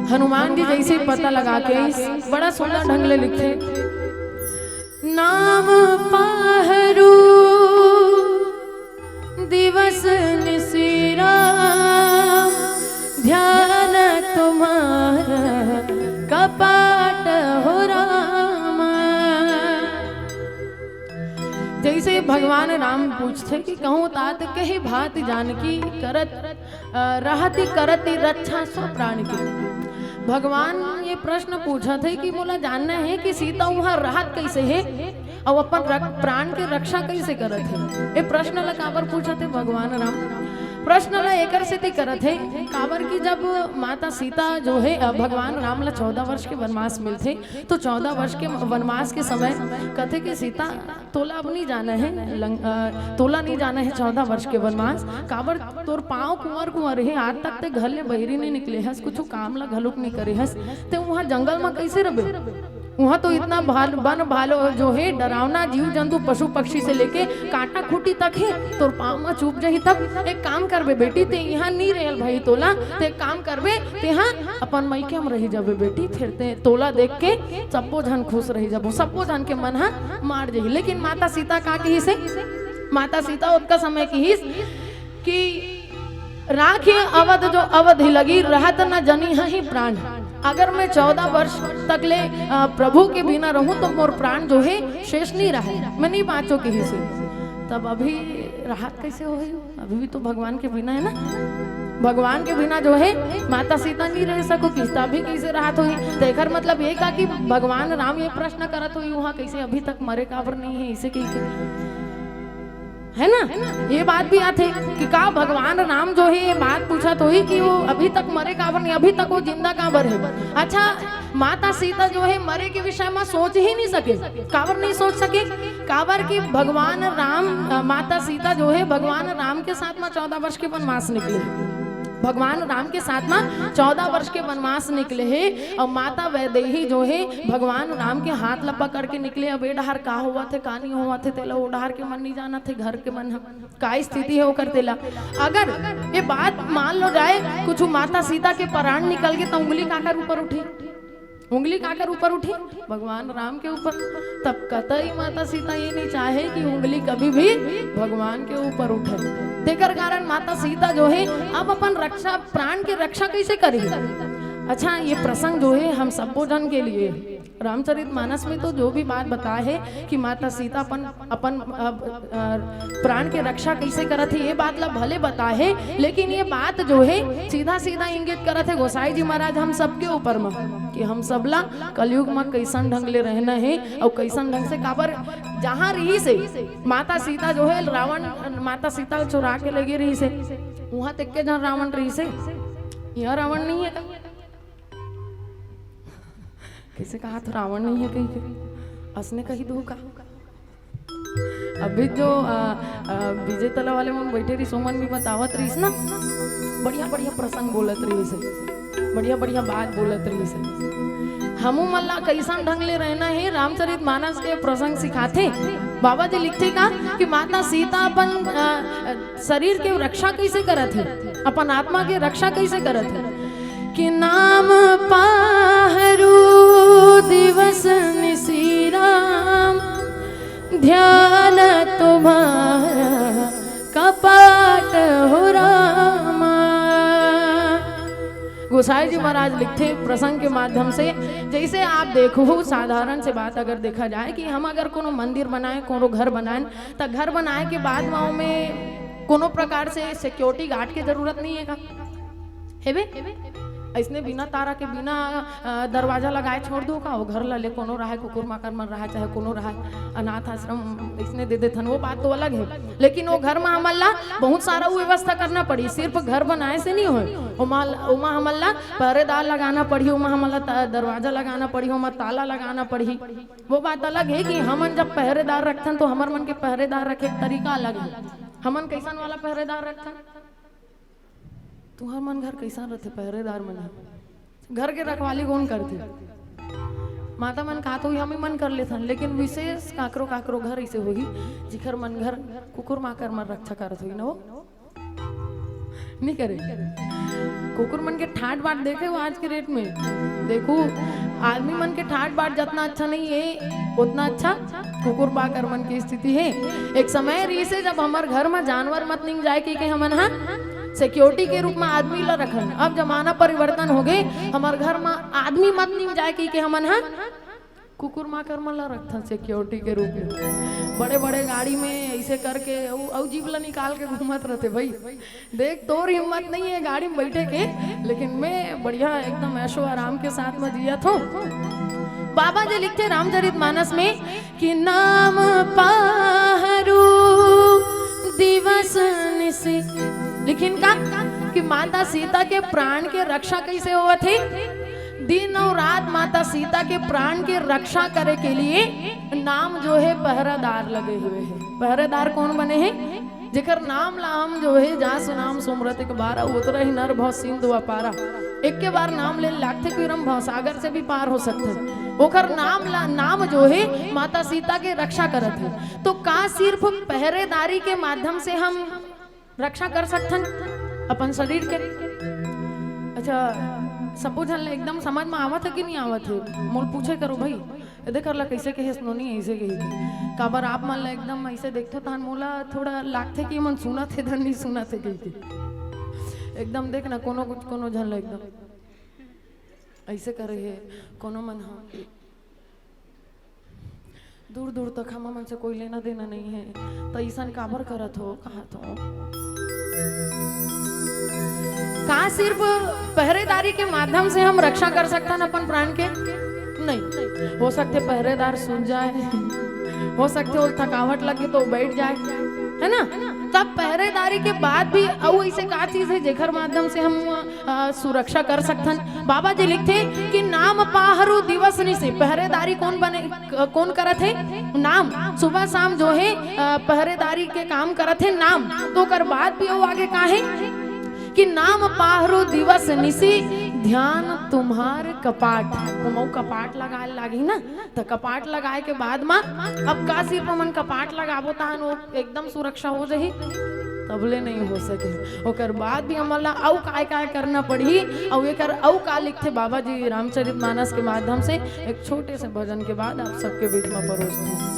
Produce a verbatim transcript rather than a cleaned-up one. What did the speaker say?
हनुमान जी जइसे पता लगा के बड़ा सुंदर ढंग ले लिखथे, नाम पाहरू दिवस निशिराम, ध्यान तुम्हारा कपाट हो राम। जइसे भगवान राम पूछथे कि कहूँ तात कही भांति जानकी, करत अ, रहति करति रक्षा स्व प्राण की। भगवान ये प्रश्न पूछत हे कि मोला जानना हे कि सीता उहाँ रहत कइसे हे अउ अपन रक-, प्राण के रक्षा कइसे करत हे। ये प्रश्न ला काबर पूछत हे भगवान राम? प्रश्न ला एकर सेती करत हे, काबर कि जब माता सीता जो हे, अ, भगवान राम ला चौदह वर्ष के वनवास मिलथे, तो चौदह वर्ष के वनवास के समय कथे कि सीता, तोला अब नहीं जाना है लंग-, अ, तोला नहीं जाना है चौदह वर्ष के वनवास। काबर? तोर पाँव कुंवर कुंवर हे, आज तक ते घर ले बहिरी नहीं निकले हस, कुछ काम ला घलुक नहीं करे हस, ते उहाँ जंगल में कैसे रहे? उहाँ तो इतना भाल-, बन भालो जो हे, डरावना जीव जंतु, पशु पक्षी से लेके कांटा खूंटी तक हे। तोर पाँव में चुभ जाही तब। एक काम करबे बेटी, ते इहाँ नहीं रहल भाई तोला, ते एक काम करबे, ते हाँ अपन मइके में रही जाबे बेटी, फिर ते तोला देख के सब्बो झन खुश रही जाबो, सब्बो झन के मन हा मार जाही। लेकिन माता सीता का कहिस हे? माता सीता ओतका समय कहिस कि राखे अवध जो अवधि लगी, रहत न जनी हही प्राण। अगर मैं चौदह वर्ष तक ले, अ, प्रभु के बिना रहूं तो मोर प्राण जो हे शेष नहीं रहे, मैं नहीं बाँचों कहिस हे। तब अभी रहत कैसे होही? अभी भी तो भगवान के बिना है ना, भगवान के बिना जो हे माता सीता नहीं रह सको, किस्ता भी कैसे रहत होही? तो एकर मतलब ये का कि भगवान राम ये प्रश्न करत होही, उहाँ कैसे अभी तक मरे काबर नहीं हे, इसे कही के, है ना? ये बात भी आथे कि का भगवान राम जो हे ये बात पूछत होही कि वो अभी तक मरे काबर नहीं, अभी तक वो जिंदा काबर हे? अच्छा, माता सीता जो हे मरे के विषय में सोच ही नहीं सके। काबर नहीं सोच सके? काबर कि भगवान राम, अ, माता सीता जो हे भगवान राम के साथ में चौदह वर्ष के वनवास निकले, भगवान राम के साथ में चौदह वर्ष के वनवास निकले हे। अउ माता वैदेही जो हे भगवान राम के हाथ ला पकड़ के निकले। अब ए डहार का होवत हे, का नहीं होवत हे, तेला ओ डहार के मन नहीं जानत हे, घर के मन ह का स्थिति हे ओकर तेला। अगर ये बात मान लो जाए, कुछ माता सीता के प्राण निकल गे, तो उंगली काकर ऊपर उठी? उंगली काकर ऊपर उठी? भगवान राम के ऊपर। तब कतई माता सीता ये नहीं चाहे कि उंगली कभी भी भगवान के ऊपर उठे। तेकर कारण माता सीता जो हे अब अपन रक्षा, प्राण के रक्षा कैसे करी? अच्छा, ये प्रसंग जो हे हम सब्बो जन के लिए, रामचरित मानस में तो जो भी बात बताए हे कि माता सीता अपन, अपन, अ, अ, प्राण के रक्षा कैसे करत हे, ये बात ला भले बताए हे, लेकिन ये बात जो हे सीधा सीधा इंगित करत हे गोसाई जी महाराज हम सबके ऊपर में कि हम सबला कलयुग में कैसन ढंग ले रहना हे अउ कैसन ढंग से, काबर जहाँ रहिस हे माता सीता जो हे रावण माता सीता ला चुरा के लेगे रहिस हे, उहाँ तक के जहाँ रावण रहिस हे, यहाँ रावण नहीं हे का? कैसे कहा तो रावण नहीं हे कही के? असने कही दो का? अभी जो, अ, अ, विजय तला वाले मन बैठे रहिस, ओमन भी बतावत रहिस ना, बढ़िया बढ़िया प्रसंग बोलत रहिस हे, बढ़िया बढ़िया बात बोलत रहिस हे। हमू मन ला कैसन ढंग ले रहना हे, रामचरित मानस के प्रसंग सिखाथे। बाबा जी लिखथे का कि माता सीता अपन, अ, अ, शरीर के रक्षा कैसे करत हे, अपन आत्मा के रक्षा कैसे करत हे कि नाम पाहरू दिवस निशिराम, ध्यान तुम्हारा कपाट हो रामा। गोसाई जी महाराज लिखथे प्रसंग के माध्यम से, जैसे आप देखो, साधारण से बात अगर देखा जाए कि हम अगर कोनो मंदिर बनाए, कोनो घर बनाए, त घर बनाए के बाद वहाँ में कोनो प्रकार से सिक्योरिटी गार्ड के जरूरत नहीं हे का? हेबे? ऐसने बिना तारा के, बिना, अ, दरवाजा लगाए छोड़ दो का? वो घर ला ले, कोनो रहे, कुकुर माकर मन रहे, चाहे कोनो रहे, अनाथ आश्रम ऐसने दे देथन, वो बात तो अलग हे। लेकिन वो घर में हमन ला बहुत सारा वो व्यवस्था करना पड़ी, सिर्फ घर बनाए से नहीं होय। ओमा, ओमा हमन ला पहरेदार लगाना पड़ी, ओमा हमन ला त-, दरवाजा लगाना पड़ी, ओमा ताला लगाना पड़ी। वो बात अलग हे कि हमन जब पहरेदार रखथन तो हमर मन के पहरेदार रखे के तरीका अलग हे। हमन कैसन वाला पहरेदार रखथन? तुहर मन घर कैसन रथे? पहरेदार मन ह। घर के रखवाली कौन करथे? माता मन का तो हम ही मन कर लेथन, लेकिन विशेष काकरो काकरो घर ऐसे होही जिखर मन घर कुकुर माकर मन रक्षा करत होही न, वो नहीं करे। कुकुर मन के ठाट बाट देखे हो आज के डेट में? देखो, आदमी मन के ठाट बाट जितना अच्छा नहीं है, उतना अच्छा कुकुर बाकर मन की स्थिति है। एक समय रहिसे, जब हमर घर में जानवर मत निंग जाए कहिके हमन हा सिक्योरिटी के रूप में आदमी ला रखन। अब जमाना परिवर्तन हो गए, हमर घर में आदमी मत निंग जाए कहिके हमन हा कुकुर माकर मन ला रखथन सिक्योरिटी के रूप में। बड़े बड़े गाड़ी में ऐसे करके अउ, अउ जीभ ला निकाल के घूमत रहते भाई। देख, तोर हिम्मत नहीं है गाड़ी में बैठे के, लेकिन मैं बढ़िया एकदम ऐशो आराम के साथ में जियत हूँ। बाबा जी लिखथे रामचरित मानस में कि नाम पाहरू दिवस निशि। लेकिन का कि माता सीता के प्राण के रक्षा कैसे होवत हे? दिन और रात माता सीता के प्राण के रक्षा करे के लिए नाम जो है पहरेदार लगे हुए हैं। पहरेदार कौन बने हैं? जेकर नाम ला हम जो है जा सुनाम सुमरत एक बार, उतरहि नर भव सिंधु अपारा। एक के बार नाम ले लागथे, फिर हम भवसागर से भी पार हो सकते हैं। ओकर नाम ला, नाम जो है माता सीता के रक्षा करत है। तो का सिर्फ पहरेदारी के माध्यम से हम रक्षा कर सकथन अपन शरीर के? अच्छा, सबो झन ला एकदम समझ में आवत है कि नहीं आवत है? मोल पूछे करो भाई, एदे कर ला कैसे कहे नोनी ऐसे कही थी। काबर आप मन ला एकदम ऐसे देखथो तहन मोला थोड़ा लागथे कि मन सुनत है धन नहीं सुनत है कही थी। एकदम देख ना कोनो कुछ कोनो झन ला एकदम ऐसे करे है कोनो मन हा। दूर दूर तक हम मन से कोई लेना देना नहीं है, तो ऐसन काबर करत हो, कहत हो? का सिर्फ पहरेदारी के माध्यम से हम रक्षा कर सकथन अपन प्राण के? नहीं। हो सकथे पहरेदार सुन जाए, हो सकथे वो थकावट लगे तो बैठ जाए, है ना? तब पहरेदारी के बाद भी अउ ऐसे का चीज है जेकर माध्यम से हम अ, सुरक्षा कर सकथन? बाबा जी लिखथे कि नाम पाहरू दिवस निशि। पहरेदारी कौन बने, क-, कौन करत है? नाम। सुबह शाम जो है अ, पहरेदारी के काम करत है नाम। तो ओकर बाद भी वो आगे का है कि नाम पाहरू दिवस निशि, ध्यान तुम्हार कपाट। ओमा कपाट लगाए लागी ना, त कपाट लगाए के बाद मा अब का सिर्फ हमन कपाट लगाबो तहन वो एकदम सुरक्षा हो जाही? तबले नहीं हो सके। ओकर बाद भी हमन ला अउ काय काय करना पड़ही, अउ एकर अउ का लिखथे बाबा जी रामचरित मानस के माध्यम से, एक छोटे से भजन के बाद आप सबके बीच में परोसते हैं।